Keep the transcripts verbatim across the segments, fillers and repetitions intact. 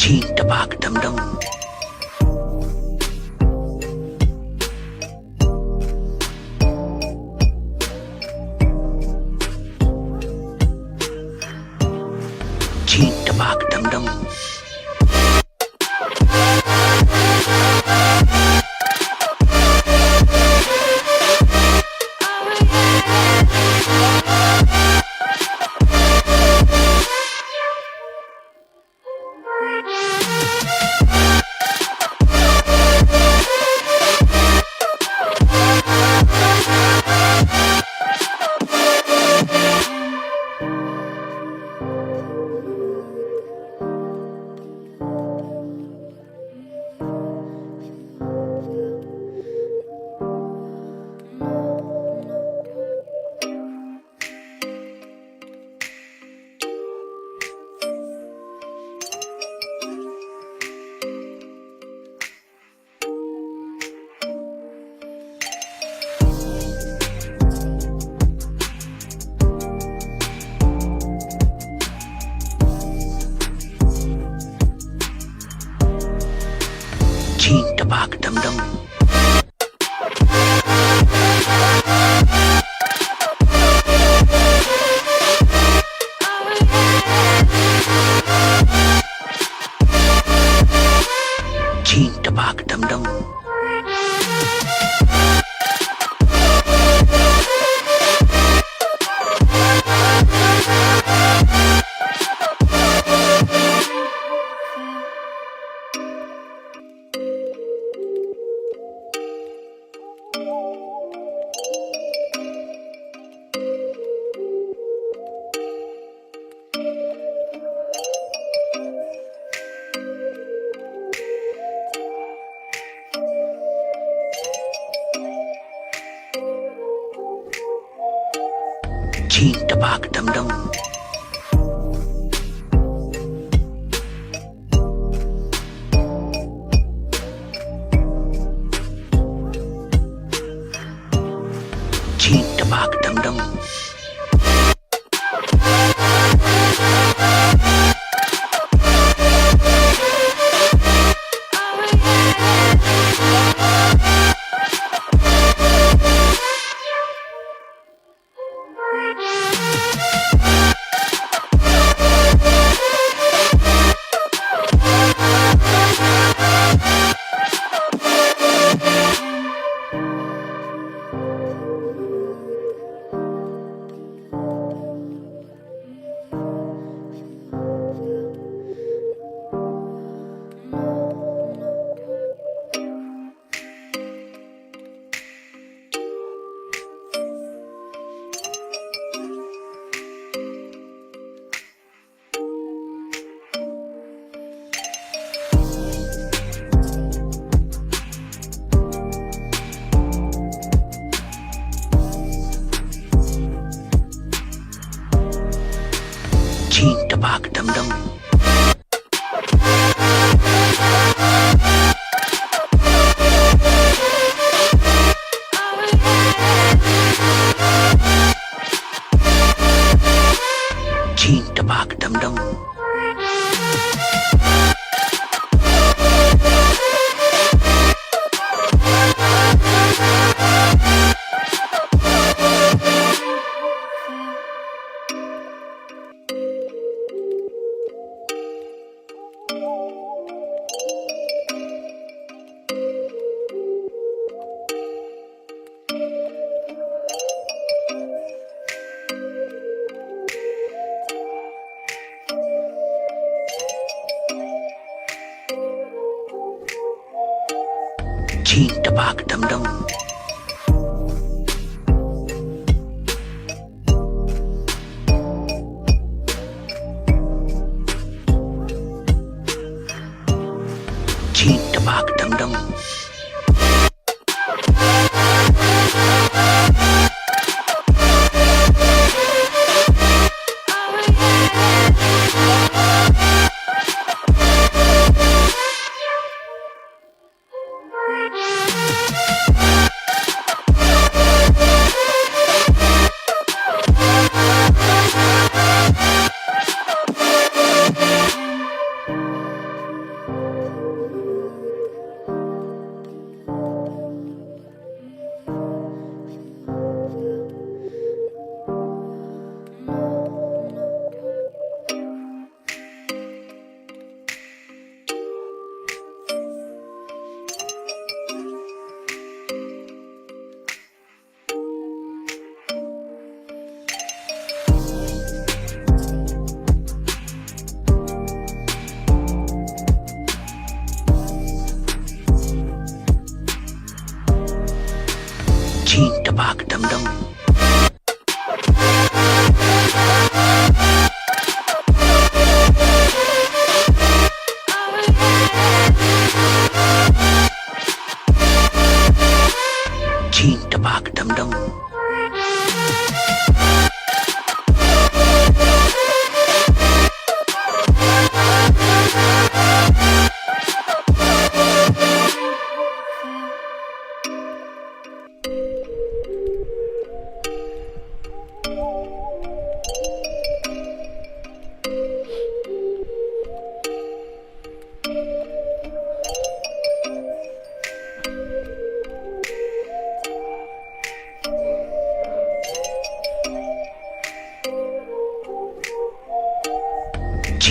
Chin tabak dam dam. Chin tabak dam dam. Chin tabak dam dam. Chin tabak dam dam. Chin tabak dam dam. Chin tabak dam dam. Chin tabak dam dam. Chin tabak dam dam. Chin tabak dam dam. Chin tabak dam dam.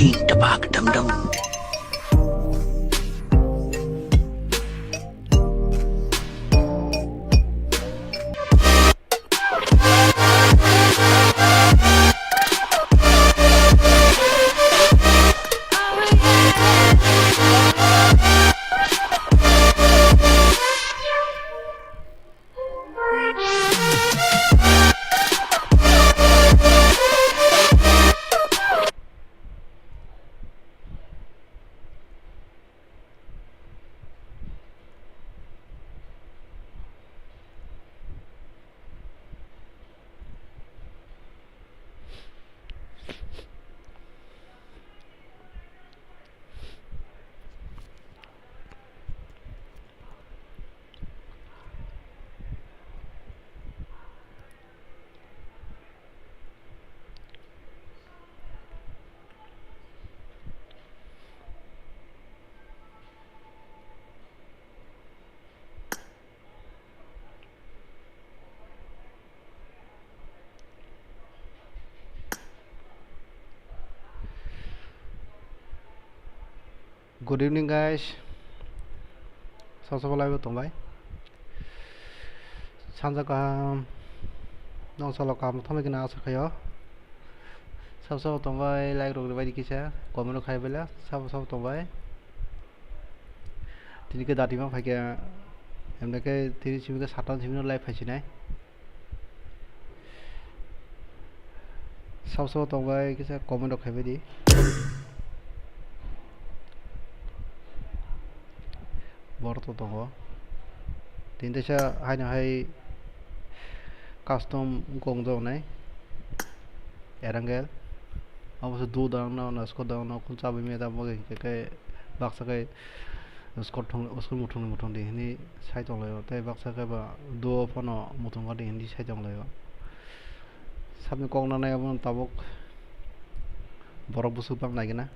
Ding tabak dam dam. Good evening, guys. Sabo sabo live o tongbai. Sanja kaham, nong salo kaham thangwi khe asa khaio. Sabo sabo tongbai, like rok ribaidi kisa, comment rok khai bela, sabo sabo tongbai. Tini khe dati ma phaikhe, emne khe tini simi khe satan simi no live phaisinai. Sabo sabo tongbai kisa comment rok khaibai di. Borok to tongo. Tini teisa haino hai custom wngkong jonai. Erangel. Abo se do dang no, na sko dang no, kun chabai me da bo ke baksa ke. Skot thong, skot muthungni muthungdi hinwi sai tonglaio, tei baksa khe ba duo phano muthungkha di hinwi sai tonglaio. Sabni kok nanai abono tabuk borok bwswk bang naigena.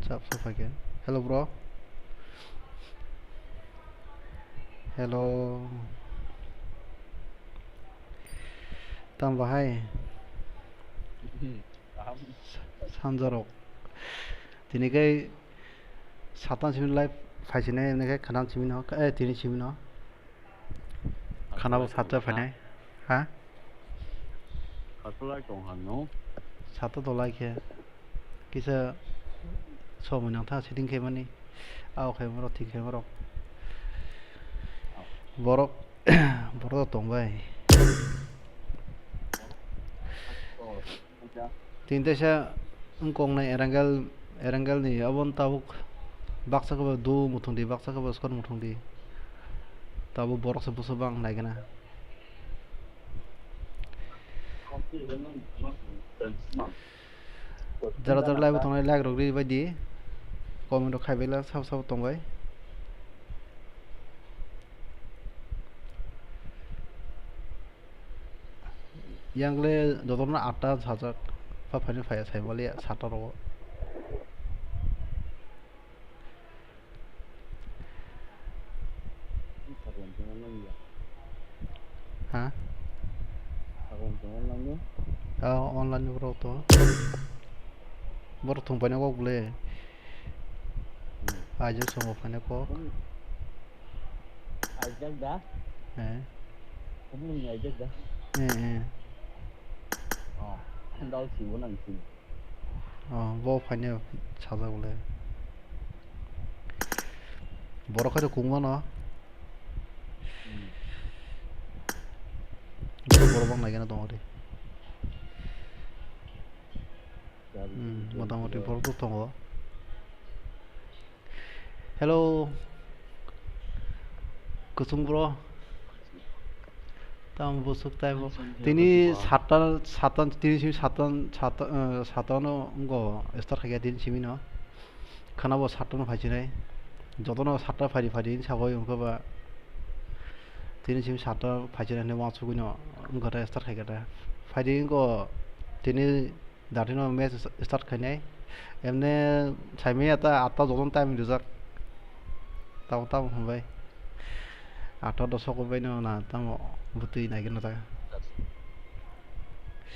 Chap sa phaikhe. Hello, bro. Hello. Tamo bahai? Sanjarok. Tini khe satan simi live phaisinai, hwnwi khe khana simi no, eh, tini simi no. Khana bo sat cha phainai. Ha? Sat lai tong han no. Sat to lai khe. Kisa somoi nang tha setting khe mani. Ao khe borok, thik khe borok. Borok, borok tong bai. Tini teisa wngkong nai Erangel, Erangel ni abo no tabuk baksa khe bo do muthung di, baksa khe bo skor muthung di. Tabuk borok se bwswk bang naigena. Jara jara live tongnai like rok ri bai di. Comment rok khai bai la sabo sabo tong bai. Yang le jotono atta sajak, pha phaini phaiya sai maliya sata rogo. Ha? Ah, online borok to. Borok thung paina kok ble. Aijak songo paina kok. Aijak da? Eh. Kumung ni aijak da? Eh, eh. Oh, dal si bo nang si. Oh, bo phainai sajak le. Borok khe kung mano. Hmm. Borok, borok bang naigena tongo de. Hmm, motamoti borok to tongo. Hello. Kuchung bro. Tamo bwswk tai bo. Tini satta, satta, tini simi satta, satta, eh, satta no wngkha start khaikha tini simi no. Khana bo satta no phaisinai. Jotono satta phari phari hinwi sagwi wngkha ba. Tini simi satta phaisinai hinwi uansugwi no wngkha ta start khaikha ta. Phaidi wngkha tini Dati no match start khainai. Emne saimaya ta atta joton time rijak. Tamo tamo hwnbai. Atta dosok bai no na tamo bwtwi naigwna ta.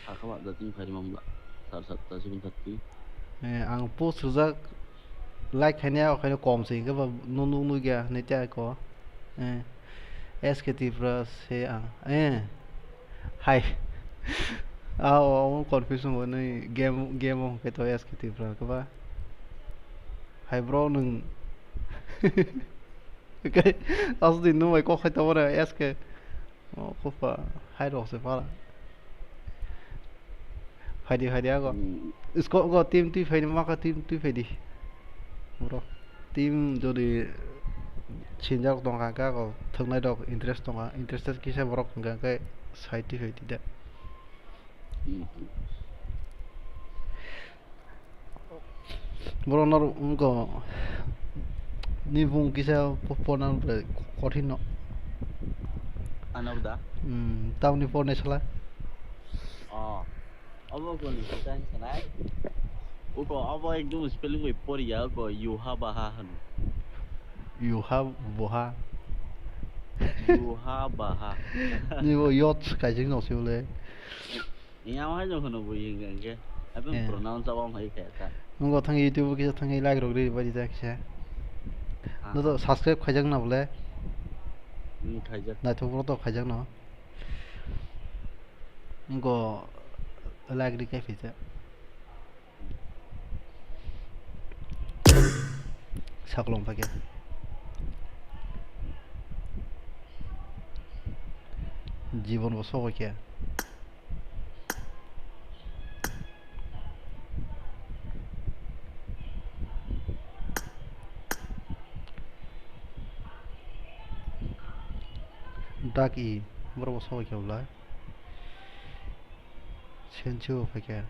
Sakha ba jati ni phairi mamla. Sar satta sibin thirty. Eh, ang post rwjak like khainai, o khaino kom se, hwnkhe ba nuk nuk nukya hinwi tei ako. Eh, S K Tripura se ang. Eh, hai. Ah, o, o confuse wngwi game, game o hwnkhe to S K Tripura hwnkhe ba. Hai bro, nwng. Hwnkhe aswk di nwng bai kok khai tongo re S K. O, khopha, hai rok se phala. Phaidi, phaidi ago. Hmm. Isko go team twi phaidi, maka team twi phaidi. Bro, team jodi sinjak tongkha, khe ago thwngnai rok interest tongkha, interested kisa borok hwnkha khe sai twi phaidi da. Hmm. Bro, nor wngko ni bung kisa po-, porna bre kothin no. Ano da? Hmm, tamni porne sala? Oh, abo ko ni kisa sanai. Uko abo ekdom spelling bai poriya, uko yuha baha hanu. Yuha boha. Yuha baha. Ni bo yot kaijing no sibole. Yang hai jong hono bo yang yang ke. Apa Eh. pronounce apa mai kayak ta. Nunggu thang YouTube kisa thang like rok ri bai jak kisa. Ah. No to subscribe khaijak na bole. Hmm, khaijak. Naithok bro to khaijak no. Nunggu like ri kai phisa. Saklong phaikhe. Jibon bo sokoi khe. Dak i, borok bo sokoi khe bolai. Senchi bo phaikhe.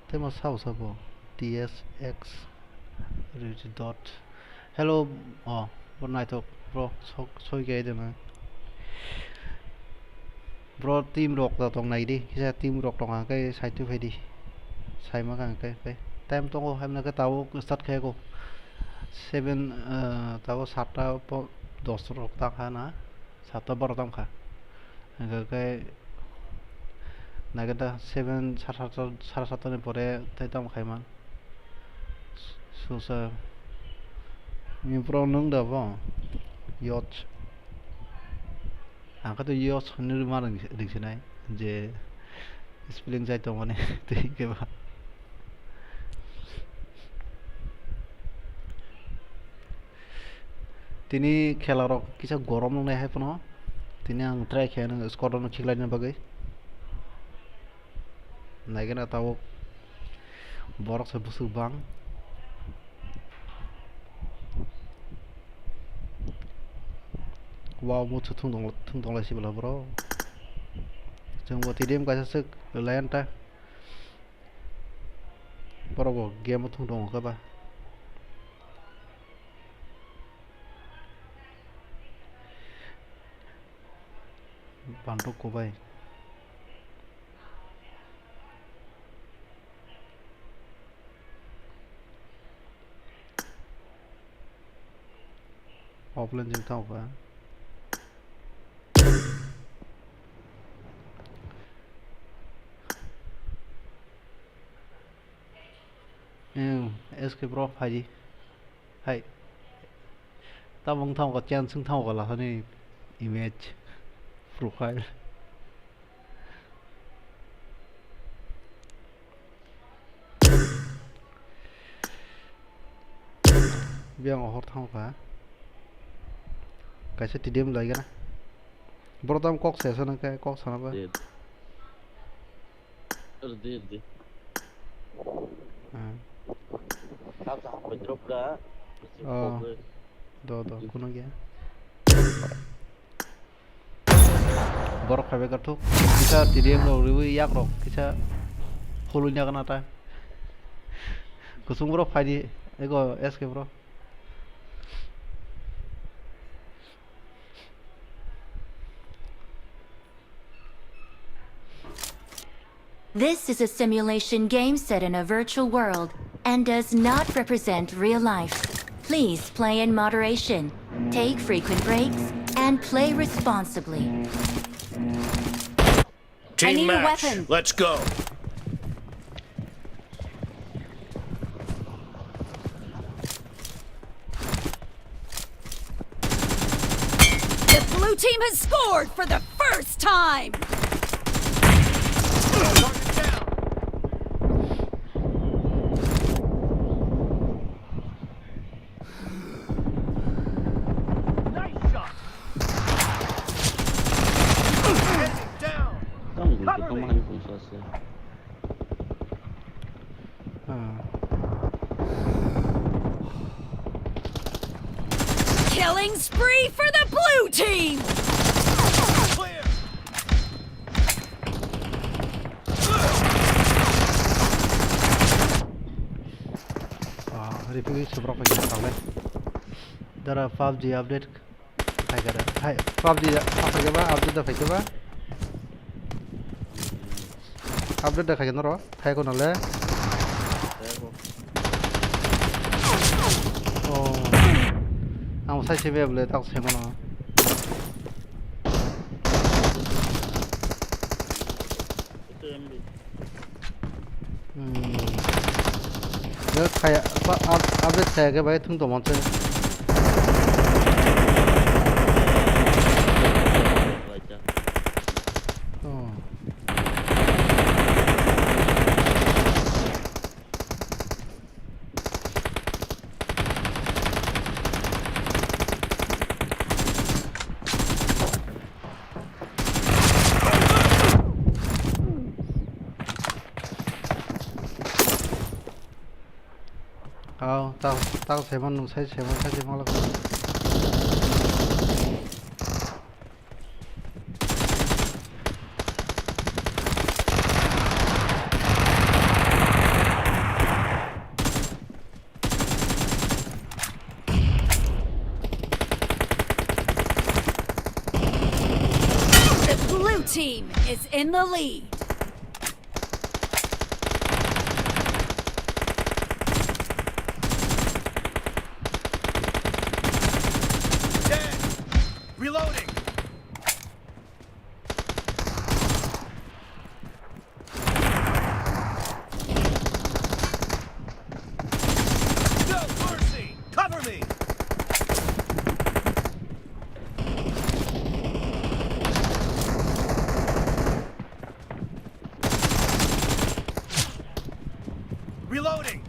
Tei ma sabo sabo T S X Red Dot. Hello, oh, bo naithok bro, sok soi khe dena. Bro, team rok da tong nai di, kisa team rok tong kha khe sai tu phai di. Sai ma kha khe, khe. Time tongo, hamna khe tabuk start khe ko. Seven, eh, tabuk satta po dos rok ta kha na. Satta baro tam kha. Hingkha khe naikhe da seven, sar satta, sar satta ni pore tei tamo khaiman. Susa. Ni bro nwng da bo? Yoch. Ang khe to yoch hinwi rwma ring-, ringsinai je spelling jai tongmani tei hwnkhe ba. Tini khela rok kisa gorom wngnai hai phano. Tini ang try khe nang squad rok no khiklai na bagwi. Naikhe na tabuk borok se bwswk bang. Wow, muchung thung tong, thung tong lai si bwla bro. Chwng bo T D M kaisa swk lion ta. Borok bo game o thung tongo khe ba. Banduk kubai. Offline jeng tamo ba. Em, S K bro, phaidi. Hai. Tamo wng tamo ka chance wng tamo ka lasani image profile. Biyang hor tamo ka. Kaisa T D M lai gana. Boro tamo kok se sana khe kok sana ba. Rdi, rdi. Hmm. Sab sa hambai drop da. Oh. Do, do, kuno gya. Borok phaibai ka thuk. Kisa T D M rok riwi yak rok. Kisa phului nya gana ta. Kusung borok phaidi. Ego S K bro. This is a simulation game set in a virtual world and does not represent real life. Please play in moderation, take frequent breaks, And play responsibly. I Team need a match. Weapon. Let's go. The blue team has scored for the first time. Nice shot. Enemy down. Cover me. Ah. Killing spree for the blue team. Clear. Ah, repeat seberapa ya, Dara PUBG update. Hai kara. Hai, PUBG da, apa keba? Update da keba? Update da kaya noro. Hai ko nale. Oh. Ang sai se be ble tak se mono. Hmm. Ya, kaya, apa, up-, update kaya ke bai thung tongma se. Oh. Aw, tak, tak seman nung sai seman sai seman lak. The blue team is in the lead. Dead. Reloading. No mercy! Cover me! Reloading!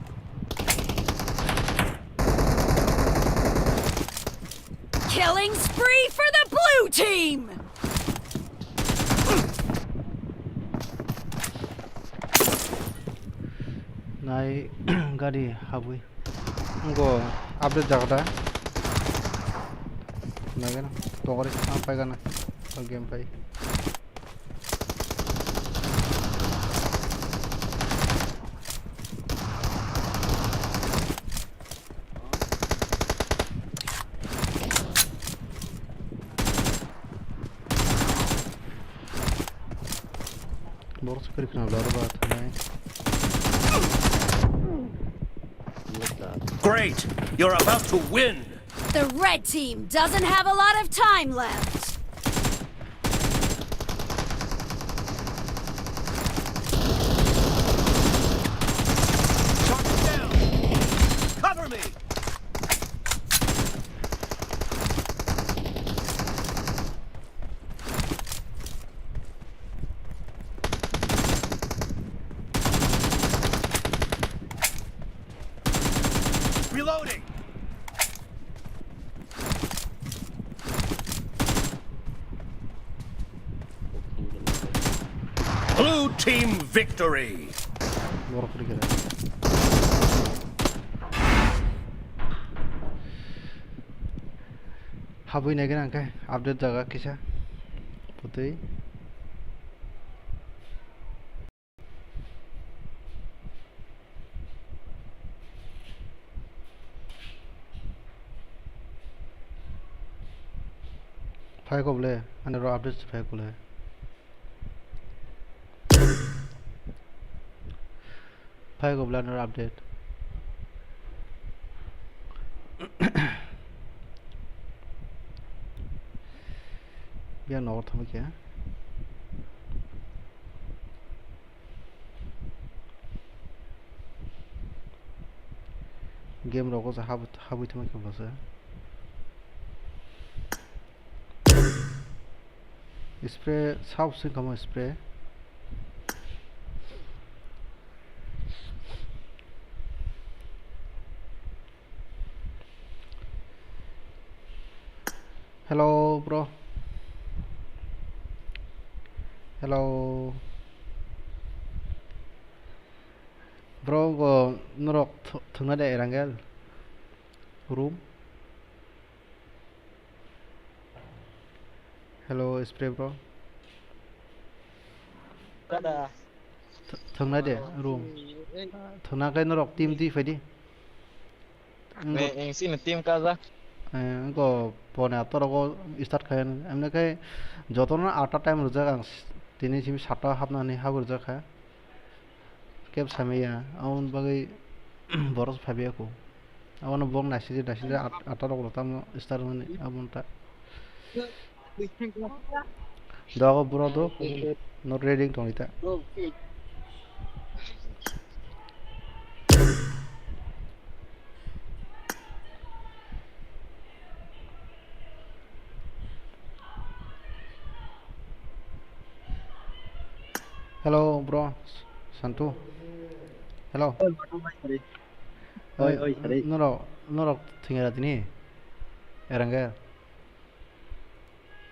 Killing spree for the blue team! Nai gari habwi. Ngo update jaga da. Nai gana. Tokori ang pai gana. Game pai. Borok se kwrwi khna bwla oro ba thanai. Great! You're about to win! The red team doesn't have a lot of time left. Shot down! Cover me! Reloading. Blue team victory. Borok kwrwi khe da. Habwi nai gana hwnkhe update jaga kisa. Putui. Phai kok le, ani ro update phai kok le. Phai kok le, ani ro update. Biya nogo thangwi khe. Game rogo se habwi, habwi thangwi khe bwse. Spray, sab sing kamo spray. Hello, bro. Hello. Bro, go norok th-, thwngna de Erangel room. Hello, spray bro. Kada. Th-, thwngna de room. Thwngna khe norok team twi phaidi. Eng, eng sini team kaja. Eh, engko pone ator rogo start khayan. Emne khe jotono atta time rwjak ang s-, tini simi satta hapnani hap rwjak kha. Keb samaya, aboni bagwi boros phabiya kho. Abono bong naisidi naisidi at-, atta rok tamo start mani aboni ta. Dogo bro do, not reading tongwi ta. Hello, bro. Santu. Hello. Oi, oi, oi, oi, oi, sorry. Norok, norok thwngya tini. Erangel.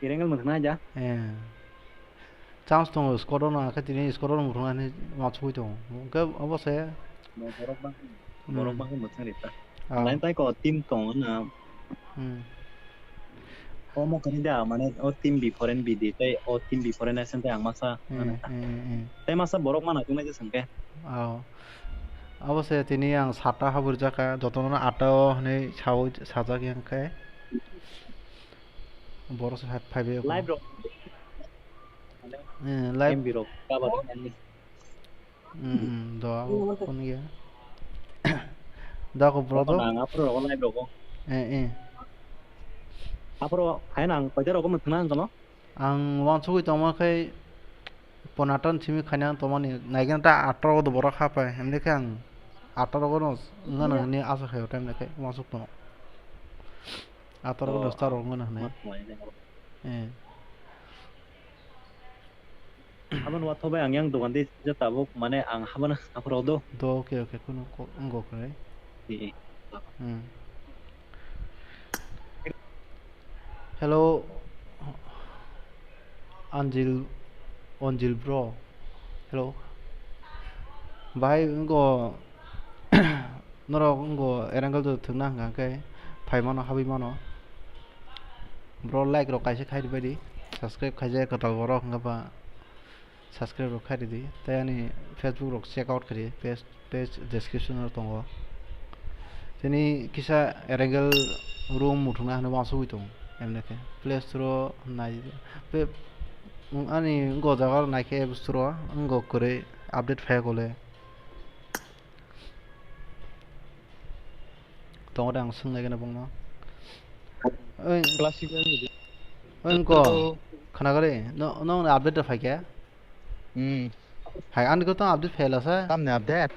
Erangel mwthangna ja? Eh. Chance tongo, squad ono, akhe tini squad ono mwthangna hinwi wansugwi tongo. Hwnkhe obo se. Bo borok bang, hmm, borok bangkhe mwthang rita. Ah. Lain tai ko team tongo na. Hmm. Omo kwrwi da, mane o team before and B D tei o team before and S N tei ang masa. Hmm, hmm, hmm. Tei masa borok mana tongnaikhe swngkhe. Oh. Abo se tini ang satta haburjakha, jotono atta o hinwi saui sajak yang khe. Borok se hat phaibai. Live rok. Eh, live. M B rok, cover. Hmm, hmm, do, abo phone ya. Da ko bro do. Nang aphuru rogo live rogo. Eh, eh. Aphuru hai nang paida rogo mwthangna ang kono. Ang wansugwi tongma khai ponatan simi khaina ang tongmani naigena ta atta rogo do borok hapai. Hemde khe ang atta rogo no wngna nang hinwi asa khaio time khe wansuk tongo. Atta rogo no star rogo wngna hinwi. Eh. Abo nw athobai ang yang dogan de sijak tabuk, mane ang habana aphuru do. Do, okay, okay, kunu ko-, wngkha kwrwi. Di. Hmm. Hello, Anjil, Anjil bro. Hello. Bahai wngkha. Norok wngkha Erangel do thwngna hwnkha khe phai mano, habwi mano. Bro, like rok kaisa khai rwbaidi, subscribe khaijak kwtal borok hwnkha ba subscribe rok khai rwdi. Tei ani Facebook rok check out khaidi, page, page description o tongo. Tini kisa Erangel room muthungna hwnwi uansugwi tongo, emne khe Play Store o nai, pe-, ani wngkha o jaga o naikhe App Store o wngkha kwrwi update phaiya kole. Tongo de ang swngnai gana bongno. Oi. Classic wngdi. Oi, wngko. Hello. Khana gari. No, no, update da phaikya? Hmm. Hai, ani ko to update phaila sa? Tamni update?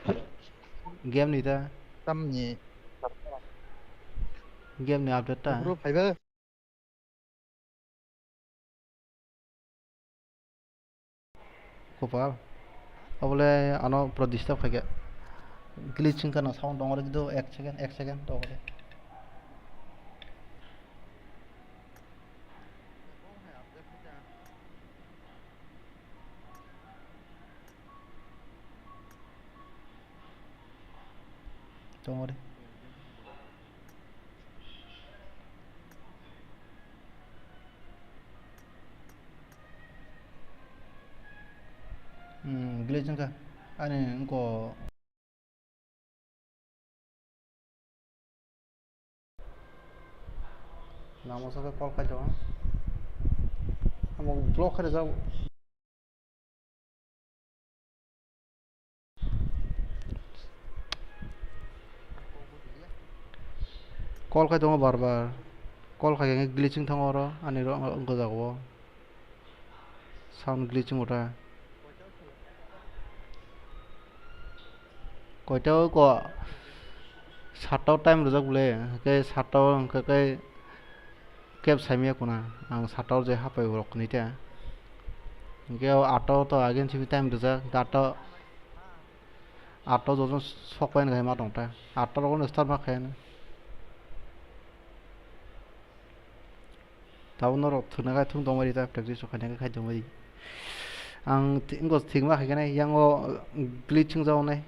Game ni ta? Tamni? Game ni update ta? Bro, phaiba. Kopal. Obole ano pura disturb khaikhe. Glitch wngkha no sound tongori do ek second, ek second tongori. Tongori. Hmm, glitch wngkha. Ani wngkha. Namo saka call khai tongo. Amo block khai rwjak. Call khai tongo bar bar. Call khai khe glitching thango oro ani ro-, wngkha jaga o. Sound glitch wngkha. Koita o ko satta o time rijak bole, hwnkhe satta o hwnkhe khe keb saimaya kuna. Ang satta o je hapai rok ni ta. Hwnkhe o atta o to again simi time rijak, hwnkhe atta o, atta o jojon sok paina khai ma tong ta. Atta o rogo no start ma khai. Tabuk norok thwngna khai thwng tongmani ta, practice rok khaina khai tongmani. Ang thi-, wngkha thwngma khai khe nai, yang o glitch wngjago nai.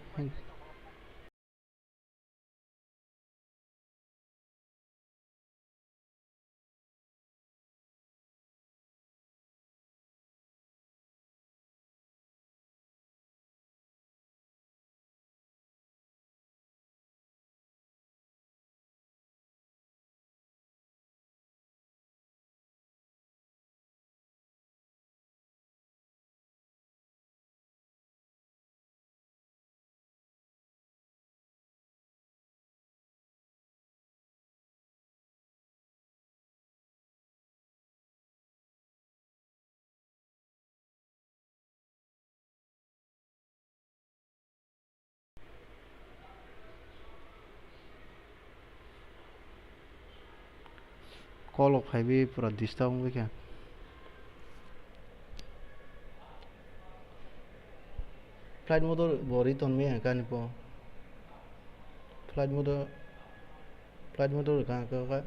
Call rok phaiwi pura disturb wngwi kha. Flight mode bo ri tonwi ang kani po. Flight mode, flight mode rwkha ang khe.